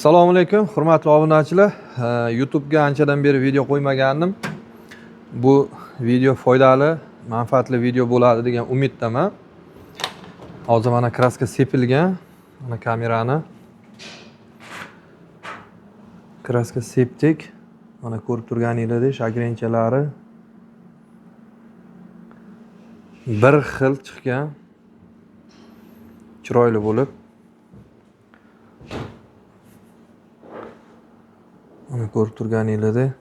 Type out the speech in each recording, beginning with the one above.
Assalomu alaykum, hurmatli obunachilar. YouTube'ga anchadan beri video qo'ymagandim. Bu video foydali, manfaatli video bo'ladi degan umiddaman. Hozir mana краска sepilgan. Mana kamerani краска sepdik. Mana ko'rib turganingizdek шагрень chalari bir xil chiqqan. Chiroyli bo'lib. Mana ko'rib turganingizdek.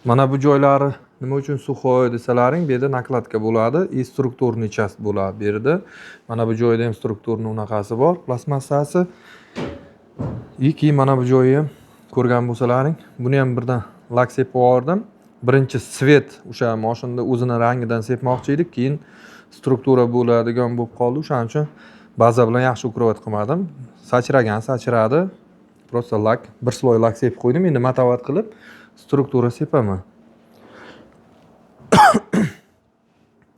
Mana bu joylari nima uchun сухой desalaring, bu yerda накладка bo'ladi и структурный часть bo'ladi bu yerda. Mana bu joyda ham структурный unaqasi bor, plastmassasi. И keyin mana bu joyi ham ko'rgan bo'lsalaring, buni ham birdan lak sepib yubordim. Birinchi цвет o'sha mashinada o'zini rangidan sepmoqchi edik, keyin struktura bo'ladigan bo'lib qoldi. O'shaning uchun baza bilan yaxshi укрывать qilmadim. Sachragan sachradi. Просто lak, bir слой lak sepib qo'ydim. Endi матовать qilib struktura sepaman.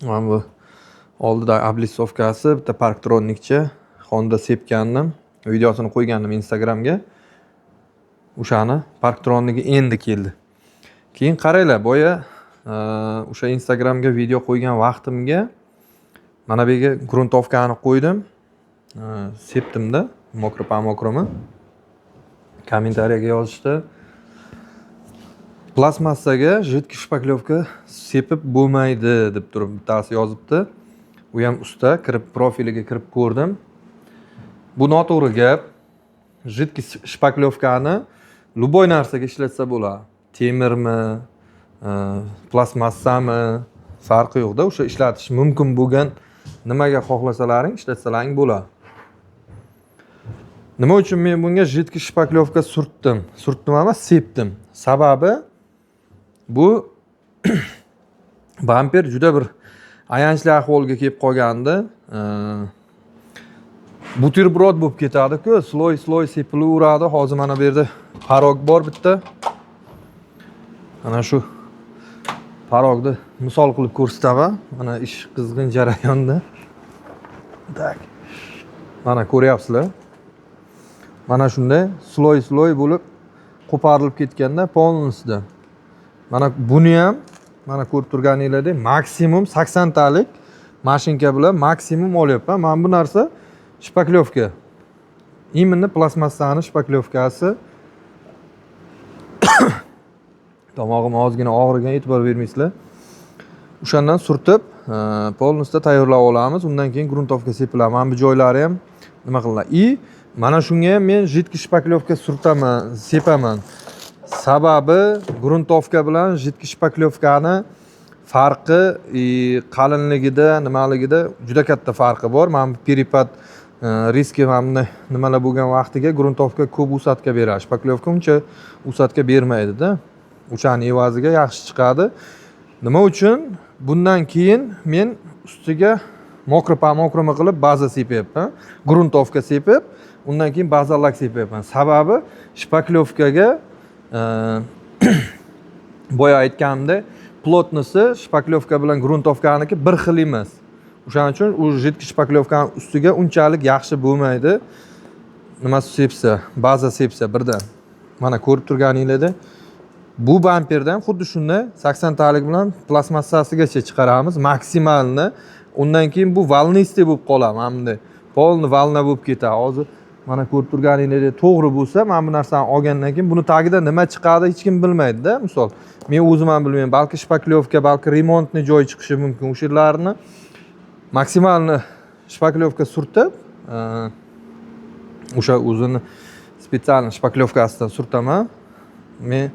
Mana bu oldida облицовка si, bitta парктроник cha Honda sepgandim. Videosini qo'ygandim Instagramga. O'shani парктроник i endi keldi. Keyin qaranglar, boya o'sha Instagramga video qo'ygan vaqtimga mana bu yerga грунтовка ni qo'ydim. Sepdimda, мокро по мокрому. Kommentariyaga yozishdi. Plastmassaga жидкий шпаклёвка sepib bo'lmaydi deb turib bittasi yozibdi. U ham usta, kirib profiliga kirib ko'rdim. Bu noto'g'ri gap. Жидкий шпаклёвка ni любой narsaga ishlatsa bo'ladi. Temirmi, plastmassami, farqi yo'qda. O'sha ishlatish mumkin bo'lgan nimaga xohlasalaring ishlatsalaring bo'ladi. Nima uchun men bunga жидкий шпаклёвка surtdim? Surtdim emas, sepdim. Sababi bu bamper juda bir ayanchli ahvolga kelib qolgandi. Бутерброд bo'lib ketadi-ku, слой слой sepilaveradi. Hozir mana bu yerda порог bor bitta. Mana shu порог ni misol qilib ko'rsataman. Mana ish qizg'in jarayonda. Так. Mana ko'ryapsizlar. Mana shunday слой слой bo'lib qo'parilib ketganda полностью. Mana buni ham mana ko'rib turganingizdek maksimum 80 talik mashinka bilan maksimum olyapman. Mana bu narsa шпаклёвка. Именно plastmassani шпаклёвка si. Tomog'im ozgina og'rigan, e'tibor bermaysizlar. O'shandan surtib, полностью tayyorlab olamiz. Undan keyin грунтовка sepiladi. Mana bu joylari ham nima qilinadi. И mana shunga ham men жидкий шпаклёвка surtaman, sepaman. Sababi грунтовка bilan жидкий шпаклёвка ni farqi и qalinligida, nimaligida juda katta farqi bor. Mana bu перепад riski mana bunday nimalar bo'lgan vaqtiga грунтовка ko'p усадка beradi. Шпаклёвка uncha усадка bermaydi-da. O'shani evaziga yaxshi chiqadi. Nima uchun? Bundan keyin men ustiga мокро по мокрому qilib baza sepyapman. Грунтовка sepib, undan keyin baza lak sepyapman. Sababi шпаклёвка ga boya aytganimdek, плотность i шпаклёвка bilan грунтовка niki bir xil emas. O'shaning uchun u жидкий шпаклёвка ning ustiga unchalik yaxshi bo'lmaydi. Nimasi sepsa, baza sepsa birdan. Mana ko'rib turganingizdek, bu bamperda ham xuddi shunday 80 talik bilan plastmassasigacha chiqaramiz maksimalni. Undan keyin bu волнистый bo'lib qoladi, mana bunday. Полный волна bo'lib ketadi. Hozir mana ko'rib turganingizdek to'g'ri bo'lsa, mana bu narsani olgandan keyin buni tagida nima chiqadi hech kim bilmaydi-da. Misol, men o'zim ham bilmayman, balki шпаклёвка, balki ремонтный joy chiqishi mumkin. O'shalarni maksimalni шпаклёвка surtib, o'sha o'zini специально шпаклёвка sidan surtaman. Men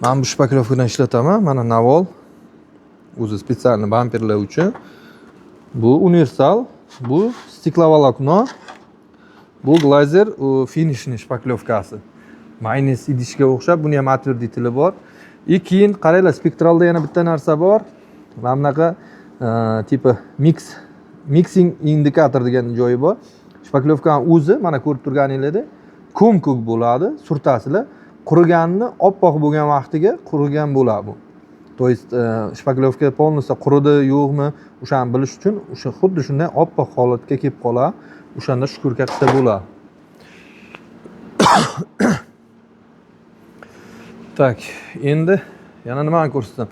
mana bu шпаклёвка dan ishlataman. Mana Navol o'zi специально bamperlar uchun. Bu universal, bu стекловолокно, bu glazer finishni шпаклёвка si. Mayonez idishga o'xshab, buni ham отвердитель i bor. И keyin qaranglar, spektralda yana bitta narsa bor. Mana bunaqa типа mixing indikator degan joyi bor. Шпаклёвка ning o'zi mana ko'rib turganingizdek ko'm-ko'k bo'ladi, surtasizlar. Quriganini oppoq bo'lgan vaqtiga qurigan bo'ladi bu. То есть шпаклёвка полностью quridi yo'qmi, o'shani bilish uchun o'sha xuddi shunday oppoq holatga kelib qoladi. O'shanda шкурка qilsa bo'ladi. Так, endi yana nimani ko'rsatsam?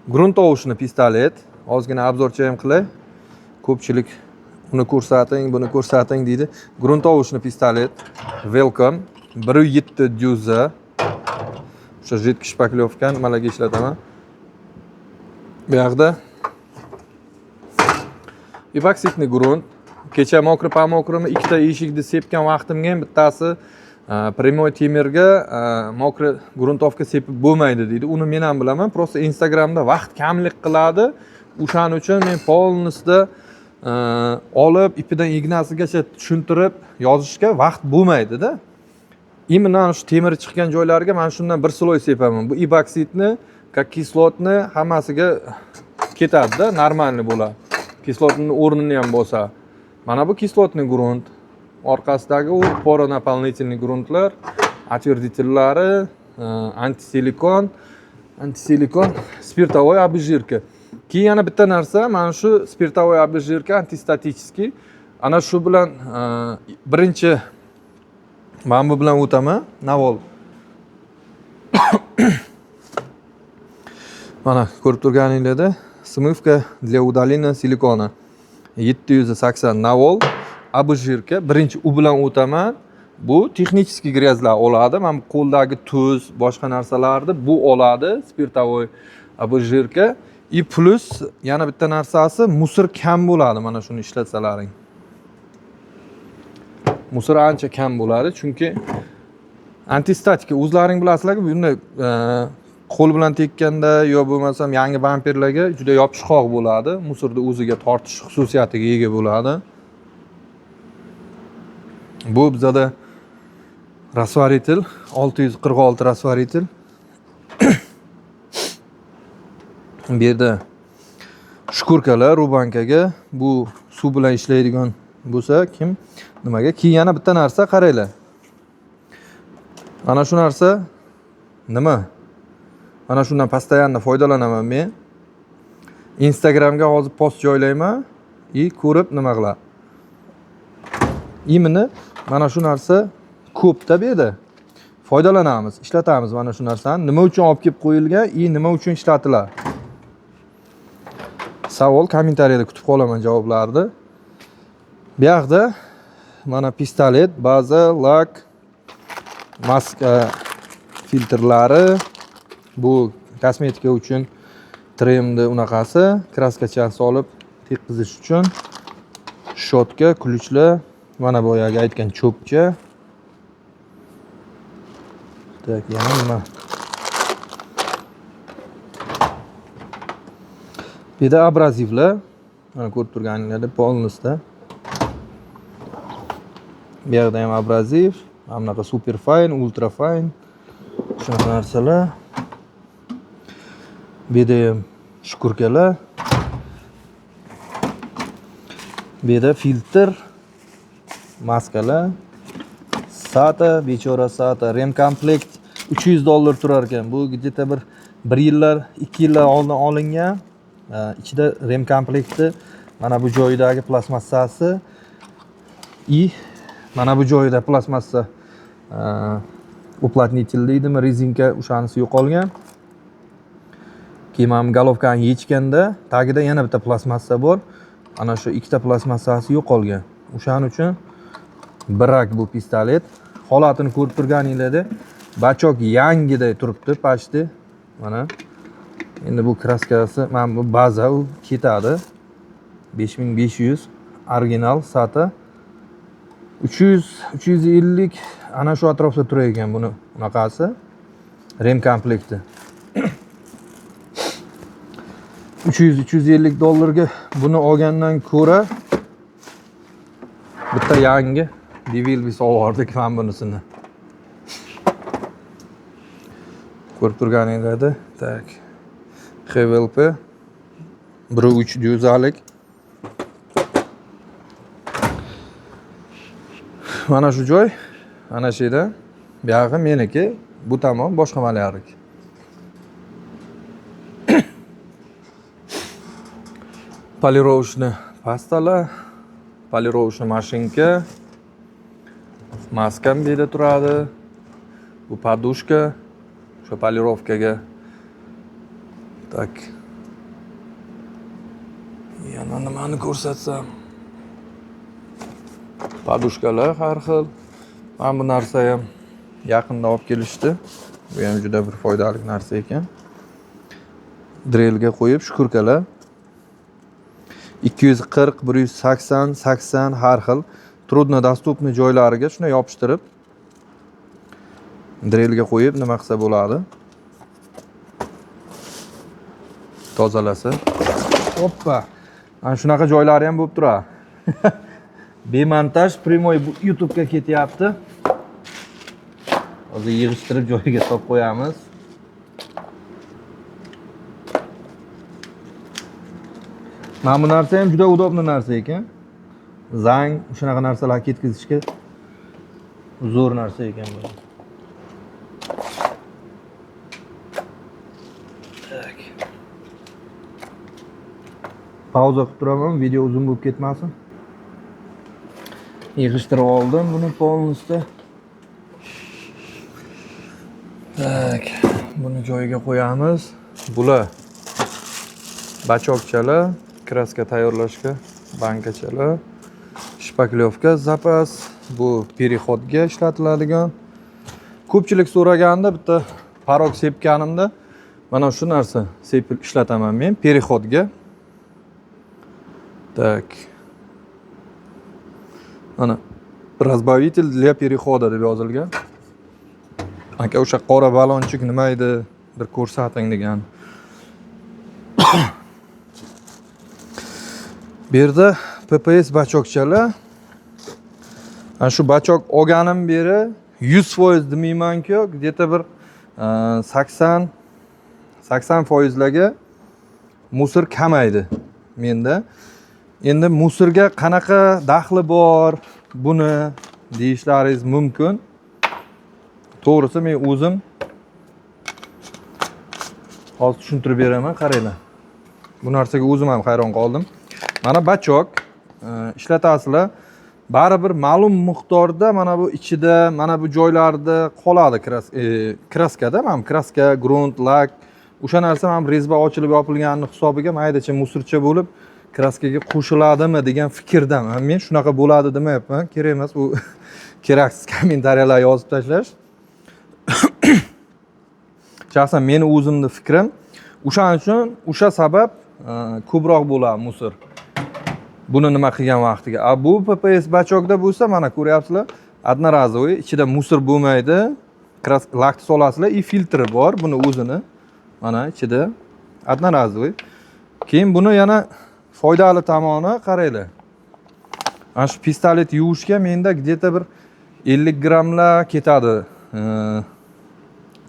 Грунтовочный pistolet. Ozgina обзор cha ham qilay. Ko'pchilik uni ko'rsating, buni ko'rsating deydi. Грунтовочный pistolet Welcome 1.7 дюза. O'sha жидкий шпаклёвка nimalarga ishlataman. Bu yoqda эпоксидный грунт. Kecha мокрый по мокрому ikkita eshikni sepgan vaqtimga ham bittasi прямой temirga мокрый грунтовка sepib bo'lmaydi deydi. Uni men ham bilaman. Просто Instagramda vaqt kamlik qiladi. O'shaning uchun men полностью olib ipidan ignasigacha tushuntirib yozishga vaqt bo'lmaydi-da. Именно shu temir chiqqan joylariga mana shundan bir слой sepaman. Bu эпоксид ni, как kislotni hammasiga ketadi-da, нормальный bo'ladi. Kislotni o'rnini ham bosadi. Mana bu кислотный грунт. Orqasidagi u поронаполнительный грунт lar, отвердитель lari, антисиликон, антисиликон, спиртовой обезжирка. Keyin yana bitta narsa, mana shu спиртовой обезжирка антистатический. Ana shu bilan birinchi mana bu bilan o'taman, Navol. Mana ko'rib turganinglarda смывка для удаления силикона. 780 Navol обезжирка. Birinchi u bilan o'taman. Bu технический грязь lar oladi. Mana bu qo'ldagi tuz, boshqa narsalarni bu oladi, спиртовой обезжирка. И плюс yana bitta narsasi, мусор kam bo'ladi mana shuni ishlatsalaring. Мусор ancha kam bo'ladi, chunki антистатика o'zlaring bilasizlar, bunday qo'l bilan tekkanda yo bo'lmasam yangi bamperlarga juda yopishqoq bo'ladi. Мусор ni o'ziga tortish xususiyatiga ega bo'ladi. Bu bizada растворитель 646 растворитель. Bu yerda шкурка lar рубанка ga, bu suv bilan ishlaydigan bo'lsa kim nimaga. Keyin yana bitta narsa qaranglar. Mana shu narsa nima? Mana shundan постоянно foydalanaman men. Instagramga hozir post joylayman и ko'rib nima qiladi. Именно mana shu narsa ko'pda bu yerda. Foydalanamiz, ishlatamiz mana shu narsani. Nima uchun olib kelib qo'yilgan и nima uchun ishlatiladi? Savol kommentariyada kutib qolaman javoblarni. Bu yoqda mana pistolet, baza, lak, maska filtrlari, bu kosmetika uchun tremni unaqasi, краска cha solib tekkizish uchun, щётка, ключ lar, mana boyagi aytgan cho'pcha. Так, yana nima? Bu yerda абразив lar, mana ko'rib turganinglarda полностью. Bu yoqda ham абразив, mana bunaqa super fine, ultra fine, shunaqa narsalar. Bu yerda ham шкурка lar. Bu yerda filtr, maskalar, SATA, bechora SATA, ремкомплект 300 dollar turar ekan. Bu где-то bir yillar, 2 yillar oldin olingan. Ichida ремкомплект i mana bu joyidagi plastmassasi и mana bu joyida plastmassa уплотнитель deydimi, rezinka o'shanisi yo'qolgan. Keyin mana bu головка ni yechganda tagida yana bitta plastmassa bor. Ana shu ikkita plastmassasi yo'qolgan. O'shaning uchun брак bu pistolet. Holatini ko'rib turganinglarda бачок yangiday turibdi почти. Mana endi bu краска si, mana bu baza u ketadi. 5500 original SATA. 300 350 ana shu atrofda turar ekan buni unaqasi. Ремкомплект i. 300 350 dollarga buni olgandan ko'ra bitta yangi Devilbis olib mana bunisini. Ko'rib turganinglarda, так. HVLP 1.3 дюза lik. Mana shu joy, ana shu yerda. Buyog'i meniki, bu tomon boshqa маляр niki. Полировочный pastalar, полировочный mashinka, maskam bu yerda turadi. Bu подушка, o'sha полировка ga. Так. Yana nimani ko'rsatsam? Подушка lar har xil. Mana bu narsa ham yaqinda olib kelishdi. Bu ham juda bir foydali narsa ekan. Drelga qo'yib шкурка lar 240, 180, 80 har xil труднодоступный joylariga shunday yopishtirib, drelga qo'yib nima qilsa bo'ladi. Tozalasa. Oppa. Ana shunaqa joylari ham bo'lib turadi. Бемонтаж прямой bu YouTube'ga ketyapti. Hozir yig'ishtirib joyiga solib qo'yamiz. Mana bu narsa ham juda удобный narsa ekan. Zang, shunaqa narsalar ketkazishga zo'r narsa ekan bu. Так. Pauza qilib turaman, video uzun bo'lib ketmasin. Yig'ishtirib oldim buni полностью. Так, buni joyiga qo'yamiz. Bular бачок chalar, краска tayyorlashga bankachalar, шпаклёвка запас, bu переход ga ishlatiladigan. Ko'pchilik so'raganda bitta порог sepganimda mana shu narsa sepib ishlataman men переход ga. Так. Mana разбавитель для перехода deb yozilgan. Aka, o'sha qora balonchik nima edi, bir ko'rsating degan. Bu yerda PPS бачок chalar. Ana shu бачок olganim beri 100% demayman-ku, где-то bir 80 foizlarga мусор kamaydi menda. Endi мусор ga qanaqa daxli bor buni deyishlaringiz mumkin. To'g'risi men o'zim hozir tushuntirib beraman, qaranglar. Bu narsaga o'zim ham hayron qoldim. Mana бачок ishlatasizlar. Baribir ma'lum miqdorda mana bu ichida, mana bu joylarda qoladi краска da, mana краска, grunt, lak, o'sha narsa mana резьба ochilib yopilganini hisobiga maydacha мусор cha bo'lib краска ga qo'shiladimi degan fikrdaman. Men shunaqa bo'ladi demayapman. Kerak emas bu keraksiz kommentariyalar yozib tashlash. Shaxsan meni o'zimni fikrim. O'shaning uchun o'sha sabab ko'proq bo'ladi мусор. Buni nima qilgan vaqtiga. A bu PPS бачок da bo'lsa, mana ko'ryapsizlar, одноразовый, ichida мусор bo'lmaydi. Lakni solasizlar и filtri bor buni o'zini. Mana ichida одноразовый. Keyin buni yana foydali tomoni qaranglar. Mana shu pistolet yuvishga menda где-то bir 50 grammlar ketadi.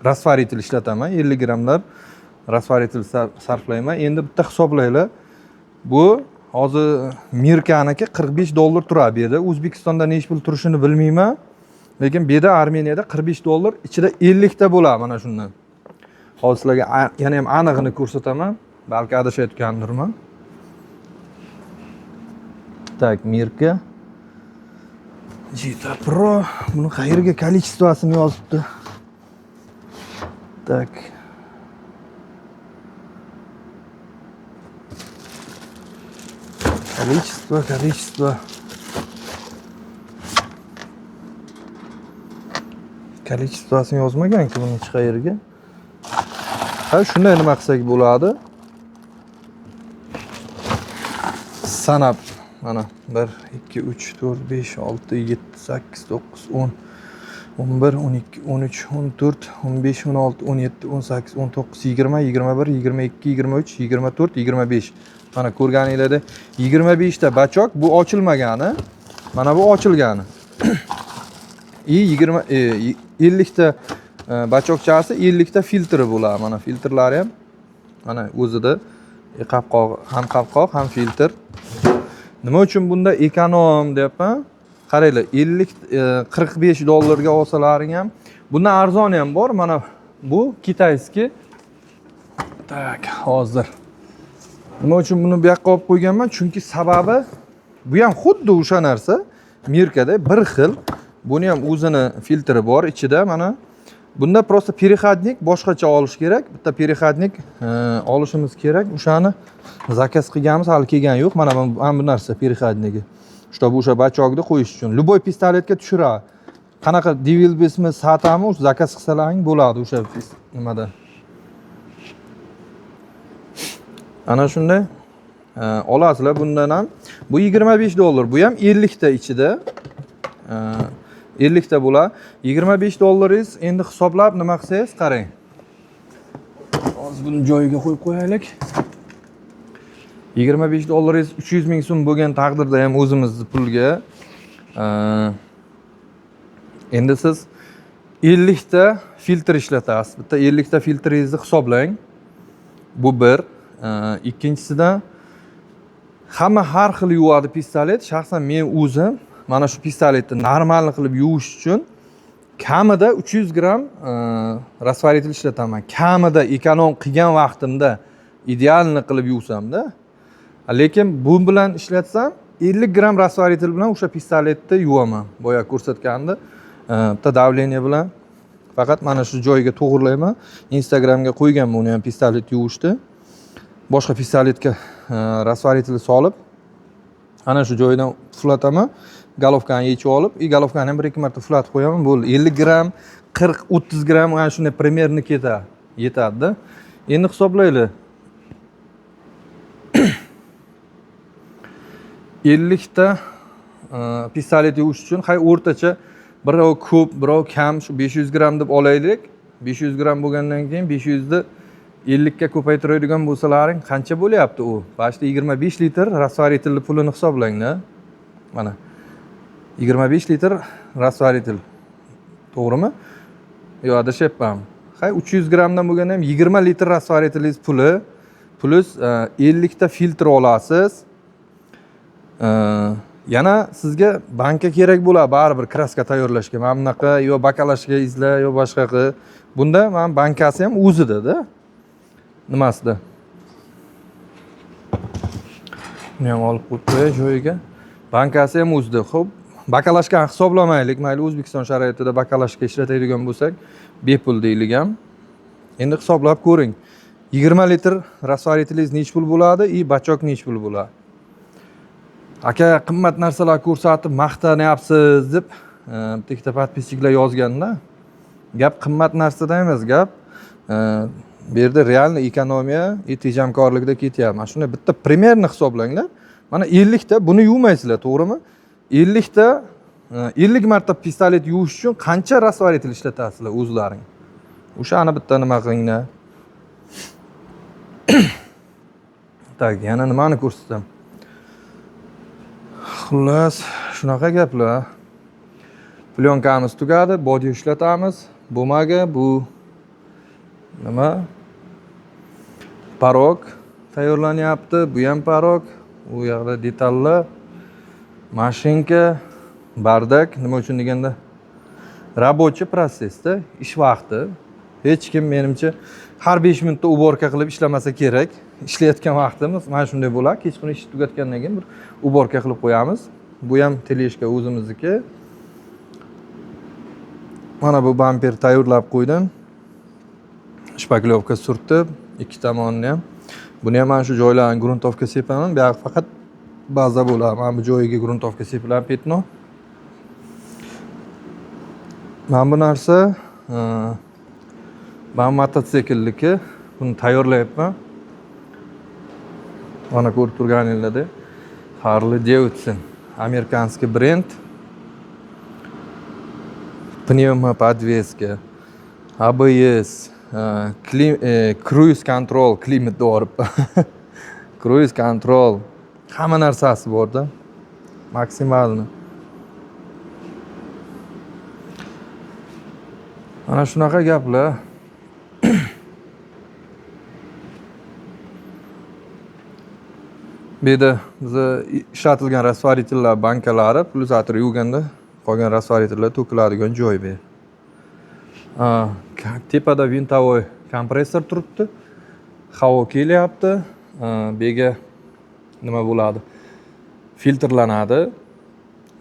Растворитель ishlataman, 50 grammlar растворитель sarflayman. Endi bitta hisoblanglar. Bu hozir Mirkaniki 45 dollar turadi bu yerda. O'zbekistonda necha pul turishini bilmayman. Lekin bu yerda Armeniyada 45 dollar, ichida 50 ta bo'ladi mana shundan. Hozir sizlarga yana ham anig'ini ko'rsataman. Balki adashayotgandirman. Так, Mirka Jita Pro buni qayerga количество sini yozibdi. Так. Количество, количество. Количество sini yozmagan-ku buni hech qayerga. Ha, shunday nima qilsak bo'ladi? Sanab mana 1 2 3 4 5 6 7 8 9 10 11 12 13 14 15 16 17 18 19 20 21 22 23 24 25. Mana ko'rganinglarda 25 ta бачок, bu ochilmagani, mana bu ochilgani. И 20 50 ta бачок chasi, 50 ta filtri bo'ladi. Mana filtrlari ham mana o'zida qapqoq, ham qapqoq, ham filtr. Nima uchun bunda эконом deyapman? Qaranglar, 50 45 dollarga olsalaring ham bundan arzoni ham bor. Mana bu китайский. Так, hozir. Nima uchun buni bu yoqqa olib qo'yganman? Chunki sababi bu ham xuddi o'sha narsa. Mirkada bir xil. Buni ham o'zini filtri bor ichida mana. Bunda просто переходник boshqacha olish kerak. Bitta переходник olishimiz kerak. O'shani zakaz qilganmiz, hali kelgani yo'q. Mana bu narsa переходники. Чтобы o'sha bachokni qo'yish uchun. Любой pistoletga tushiradi. Qanaqa Devilbesmi, Satami, o'sha zakaz qilsalaring bo'ladi o'sha nimada. Ana shunday olasizlar bundan ham. Bu $25, bu ham 50 ta ichida. 50 ta bo'ladi. $25 endi hisoblab nima qilsangiz qarang. Hozir buni joyiga qo'yib qo'yaylik. $25 300 ming so'm bo'lgan taqdirda ham o'zimizni pulga, endi siz 50 ta filtr ishlatasiz. Bitta 50 ta filtringizni hisoblang. Bu bir. Ikkinchisidan hamma har xil yuvadi pistolet. Shaxsan men o'zim mana shu pistoletni normal qilib yuvish uchun kamida 300 gramm растворитель ishlataman. Kamida ekonom qilgan vaqtimda idealni qilib yuvsamda. Lekin bu bilan ishlatsam 50 gramm растворитель bilan o'sha pistoletni yuvaman. Boya ko'rsatganimda, bitta давление bilan faqat mana shu joyiga to'g'rilayman. Instagramga qo'yganman uni ham pistolet yuvishni. Boshqa pistoletga растворитель solib, ana shu joyidan puflataman. Golovkani yechib olib, и golovkani ham 1-2 marta puflatib qo'yaman, bo'ldi. 50 gramm, 40-30 gramm mana shunday примерно ketadi, yetadi-da. Endi hisoblaylik. 50 ta pistolet yuvish uchun hay o'rtacha birov ko'p, birov kam, shu 500 gramm deb olaylik. 500 gramm bo'lgandan keyin 500 ni 50 ga ko'paytiradigan bo'lsalaring qancha bo'lyapti u? Почти 25 litr растворитель pulini hisoblangda. Mana 25 litr растворитель. To'g'rimi? Yo'q, adashyapman. Hay 300 grammdan bo'lganda ham 20 litr растворитель puli plus 50 ta filtr olasiz. Yana sizga banka kerak bo'ladi baribir kraska tayyorlashga. Mana bunaqa yo bakalashga izla yo boshqa qil. Bunda mana bankasi ham o'zida-da. Nimasida? Buni ham olib qo'yib qo'yay joyiga. Bankasi ham o'zida. Xo'p, bakalashkani hisoblamaylik. Mayli, O'zbekiston sharoitida bakalashka ishlatadigan bo'lsak, bepul deylik ham. Endi hisoblab ko'ring. 20 litr растворитель nech pul bo'ladi и bachok nech pul bo'ladi? Aka, qimmat narsalar ko'rsatib maqtanyapsiz deb bitta ikkita подписчик lar yozganda, gap qimmat narsada emas, gap bu yerda реальный ekonomiya и tejamkorlikda ketyapti. Mana shuni bitta примерно hisoblanglar. Mana 50 ta buni yuvmaysizlar, to'g'rimi? 50 ta 50 marta pistolet yuvish uchun qancha растворитель ishlatasizlar o'zlaring? O'shani bitta nima qilinglar. Так, yana nimani ko'rsatsam? Xullas, shunaqa gaplar. Plyonkamiz tugadi, body ishlatamiz. Bumaga bu nima? Порог tayyorlanyapti. Bu ham порог. U yoqda detallar, mashinka, бардак. Nima uchun deganda, рабочий процесс da, ish vaqti. Hech kim menimcha har 5 minutda уборка qilib ishlamasa kerak. Ishlayotgan vaqtimiz mana shunday bo'ladi. Kechqurun ishni tugatgandan keyin bir уборка qilib qo'yamiz. Bu ham тележка o'zimizniki. Mana bu bamper tayyorlab qo'ydim. Шпаклёвка surtib, ikki tomonini ham. Buni ham mana shu joylarni грунтовка sepaman. Bu yoq faqat baza bo'ladi. Mana bu joyiga грунтовка sepiladi пятно. Mana bu narsa mana mototsiklniki. Buni tayyorlayapman. Mana ko'rib turganinglardek Harley Davidson, американский brend. Пневмо подвеска, ABS, круиз контроль, klimat borib. Круиз контроль, hamma narsasi borda. Maksimalni. Mana shunaqa gaplar. Bu yerda biza ishlatilgan растворитель lar bankalari, pulsator yuvganda qolgan растворитель lar to'kiladigan joy bu yer. Tepada винтовой kompressor turibdi. Havo kelyapti. Bu yerga nima bo'ladi? Filtrlanadi.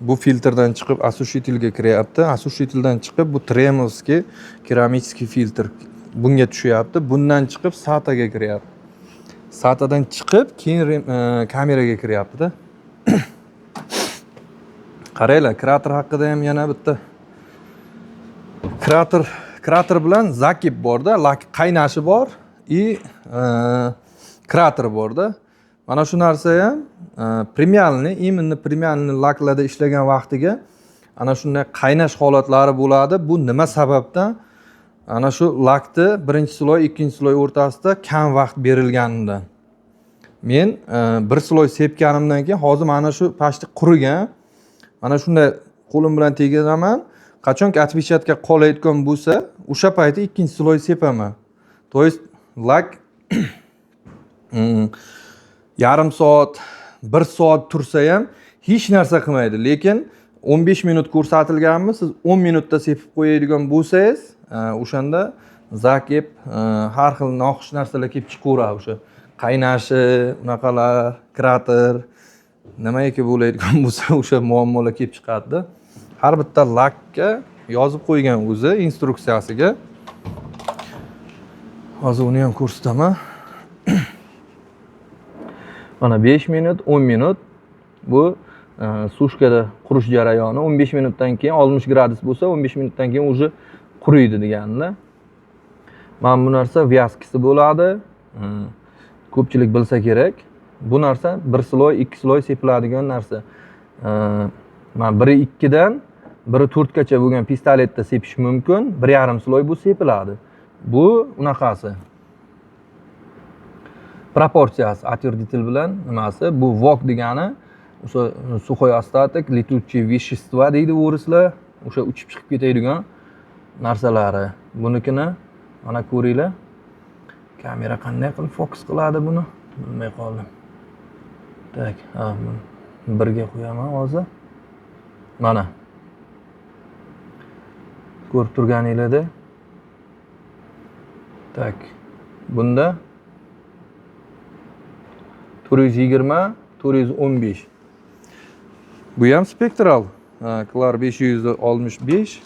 Bu filtrdan chiqib осушитель ga kiryapti. Осушитель dan chiqib bu tremovskiy керамический filtr, bunga tushyapti. Bundan chiqib SATAga kiryapti. SATAdan chiqib keyin kameraga kiryaptida. Qaranglar, krater haqida ham yana bitta krater. Krater bilan закип borda, lak qaynashi bor и krater borda. Mana shu narsa ham премиальный, именно премиальный laklarda ishlagan vaqtiga ana shunday qaynash holatlari bo'ladi. Bu nima sababdan? Ana shu lakni birinchi слой, ikkinchi слой o'rtasida kam vaqt berilganidan. Men bir слой sepganimdan keyin hozir mana shu почти qurigan. Mana shunday qo'lim bilan tegizaman. Qachonki отпечатка qolayotgan bo'lsa, o'sha payti ikkinchi слой sepaman. То есть lak yarim soat, bir soat tursa ham hech narsa qilmaydi. Lekin 15 minut ko'rsatilganmi, siz 10 minutda sepib qo'yadigan bo'lsangiz, o'shanda закип, har xil noxush narsalar kelib chiqaveradi. O'sha qaynashi, unaqalar, krater nimaiki bo'ladigan bo'lsa, o'sha muammolar kelib chiqadida. Har bitta lakka yozib qo'ygan o'zi instruksiyasiga. Hozir uni ham ko'rsataman. Mana, 5 minut, 10 minut bu сушка da qurish jarayoni. 15 minutdan keyin, 60 gradus bo'lsa, 15 minutdan keyin уже quriydi deganda. Mana bu narsa вязка si bo'ladi. Ko'pchilik bilsa kerak. Bu narsa bir слой, ikki слой sepiladigan narsa. Mana, biri ikkidan biri to'rtgacha bo'lgan pistoletda sepish mumkin. 1,5 слой bu sepiladi. Bu unaqasi, proporsiyasi отвердитель bilan nimasi. Bu ВОГ degani o'sha сухой остаток, летучий вещества deydi o'rislar, o'sha uchib chiqib ketadigan narsalari. Bunikini mana ko'ringlar. Kamera qanday qilib fokus qiladi buni, bilmay qoldim. Так, ha, buni birga qo'yaman hozir. Mana, ko'rib turganinglarda. Так, bunda 420, 415. Bu ham spektral. Klar 565.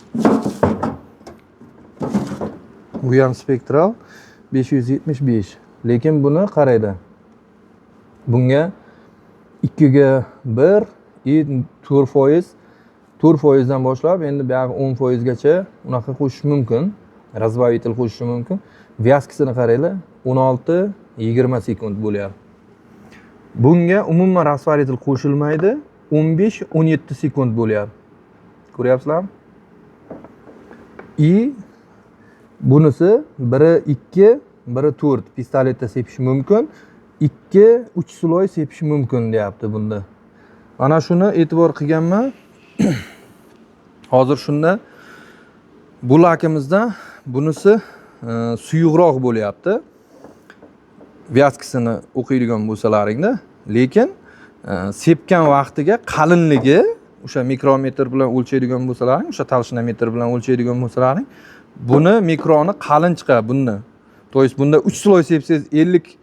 Bu ham spektral 575. Lekin buni qaraydi, bunga ikkiga bir и 4%, 4%dan boshlab endi buyog'i 10%gacha unaqa qo'shish mumkin, разбавитель qo'shishi mumkin. Вязка sini qaranglar, 16-20 sekund bo'lyapti. Bunga umuman растворитель qo'shilmaydi, 15-17 sekund bo'lyapti, ko'ryapsizlarmi? И bunisi biri ikki, biri to'rt pistoletda sepish mumkin, ikki, uch слой sepish mumkin deyapti bunda. Mana shuni e'tibor qilganman hozir. Shunda bu lakimizda bunisi suyuqroq bo'lyapti, вязка sini o'qiydigan bo'lsalaringda. Lekin sepgan vaqtiga qalinligi o'sha mikrometr bilan o'lchaydigan bo'lsalaring, o'sha толщиномер bilan o'lchaydigan bo'lsalaring, buni mikroni qalin chiqadi bunda. То есть bunda uch слой sepsangiz 50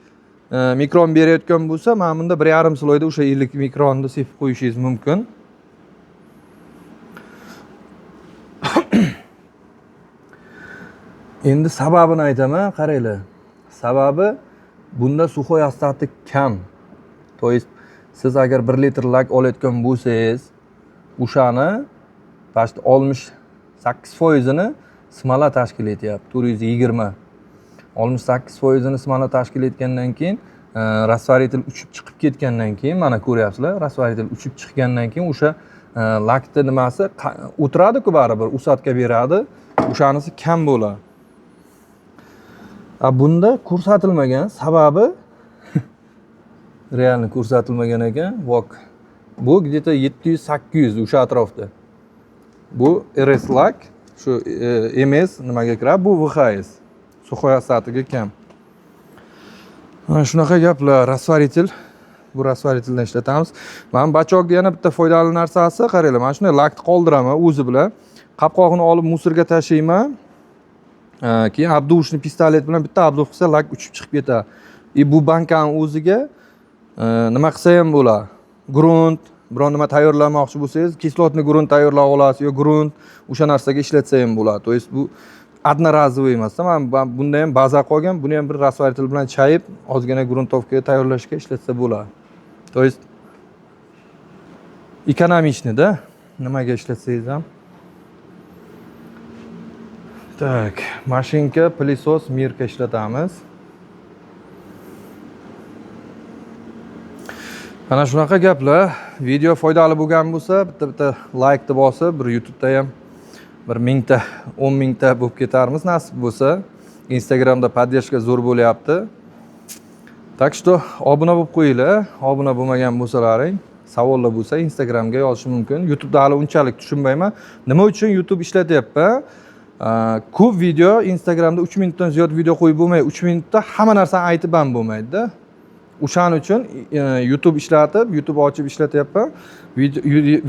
mikron berayotgan bo'lsa, mana bunda 1,5 слой da o'sha 50 mikronni sepib qo'yishingiz mumkin. Endi sababini aytaman, qaranglar. Sababi bunda сухой остаток kam. То есть siz agar 1 litr lak olayotgan bo'lsangiz, o'shani почти 68%ini смола tashkil etyapti, 420. 68%ini смола tashkil etgandan keyin растворитель uchib chiqib ketgandan keyin, mana ko'ryapsizlar, растворитель uchib chiqqandan keyin o'sha lakni nimasi o'tiradi-ku, baribir усадка beradi, o'shanisi kam bo'ladi. A bunda ko'rsatilmagan, sababi реально ko'rsatilmagan ekan. ВОГ bu где то 700, 800 o'sha atrofda. Bu RS lak, shu MS nimaga kiradi, bu ВХС, сухой остаток i kam. Mana shunaqa gaplar. Растворитель, bu растворитель dan ishlatamiz. Mana бачок ni yana bitta foydali narsasi, qaranglar, mana shunday lakni qoldiraman o'zi bilan, qopqog'ini olib мусор ga tashlayman. Keyin обдувочный pistolet bilan bitta обдув qilsa, lak uchib chiqib ketadi. И bu bankani o'ziga nima qilsa ham bo'ladi, grunt. Biron nima tayyorlamoqchi bo'lsangiz, кислотный grunt tayyorlab olasiz yo grunt o'sha narsaga ishlatsa ham bo'ladi. То есть bu одноразовый emasda. Man bunda ham baza qolgan, buni ham bir растворитель bilan chayib, ozgina грунтовка tayyorlashga ishlatsa bo'ladi. То есть экономичный da, nimaga ishlatsangiz ham. Так, mashinka, пылесос, Mirka ishlatamiz. Mana shunaqa gaplar. Video foydali bo'lgan bo'lsa, bitta bitta laykni bosib, bir YouTube'da ham bir 1000 ta, 10 000 ta bo'lib ketarmiz, nasib bo'lsa. Instagramda поддержка zo'r bo'lyapti. Так что obuna bo'lib qo'yinglar. Obuna bo'lmagan bo'lsalaring, savollar bo'lsa, Instagramga yozish mumkin. YouTube'da hali unchalik tushunmayman. Nima uchun YouTube ishlatyapman? Ko'p video Instagramda 3 minutdan ziyod video qo'yib bo'lmaydi. 3 minutda hamma narsani aytib ham bo'lmaydi-da. O'shaning uchun YouTube ishlatib, YouTube ochib ishlatyapman.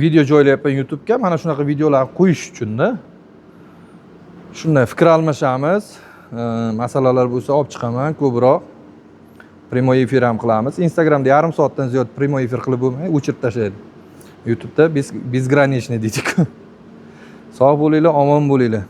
Video joylayapman YouTube'ga. Mana shunaqa videolar qo'yish uchun-da. Shunday fikr almashamiz. Masalalar bo'lsa, olib chiqaman ko'proq. Прямой эфир ham qilamiz. Instagramda yarim soatdan ziyod прямой эфир qilib bo'lmaydi, o'chirib tashlaydi. YouTube'da безграничный deydi-ku. Sog' bo'linglar, omon bo'linglar.